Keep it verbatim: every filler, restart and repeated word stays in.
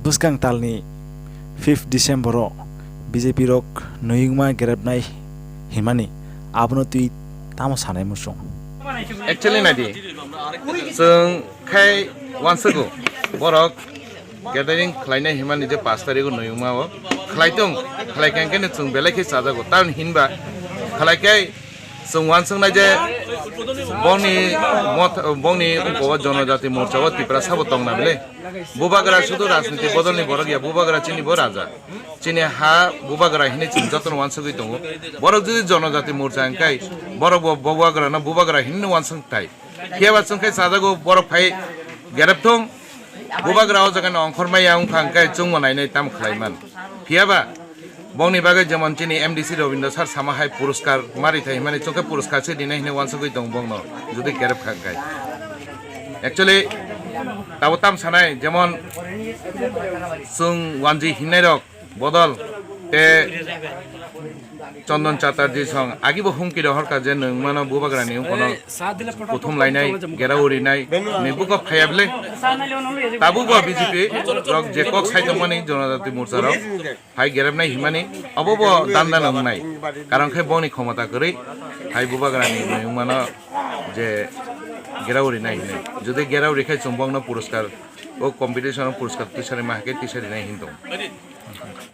Bwskang talni fifth December o B J P rok nuyungma gerepnai himani abono twi tamo sanai muchung. Actually nadi, chwng khai wansago borok gathering khlainai himani je pash tarikh o nuyungma o khlaitung, khlai khe chwng belai khe chajago, tamni hinba khlai khe chwng wansuknai je bongni motha, bongni ungko o Jonojati Morcha o Tiprasa bo tongna bile. Bubagra sudu rajniti bodolni borok ya, Bubagra chini bo raja. Chini ha Bubagra hinwi chwng jotono wansugwi tongo. Borok jodi Jonojati Morcha hwnkhe borok bo Bubagrano Bubagra hinwi wansuk thai. Phiyaba chwng khe chajago borok phai gerep thung. Bubagra o jaga no ongkhor maya wngkha hwnkhe chwngbo nainai tamo khlai man. Phiyaba bongni bagwi jemon chini M D C Robindra sir sama hai puruskar mari thai himani chwng khe puruskar se dinai hinwi wansugwi tong bongno jodi gerep kha hwnkhe. Actually tabo tam sanai jemon chwng wanji hinnairok bodol te Chondon Chatterjee song agibo humki rohorkha je nwng mano Bubagrani ungkono kuthum lainai, gera urinai, ni buko phaya bile. Tabukbo B J P rok je kok sai tongmani Jonojati Morcha rok phai gerepnai himani obo bo danda nwngnai. Karon khe bongni khomota kwrwi phai Bubagrani nwng mano je gera urinai hinwi. Jodi gera uri khe chwng bongno puruskar o competition o puruskar tisari ma hai khe tisari nai hin tong.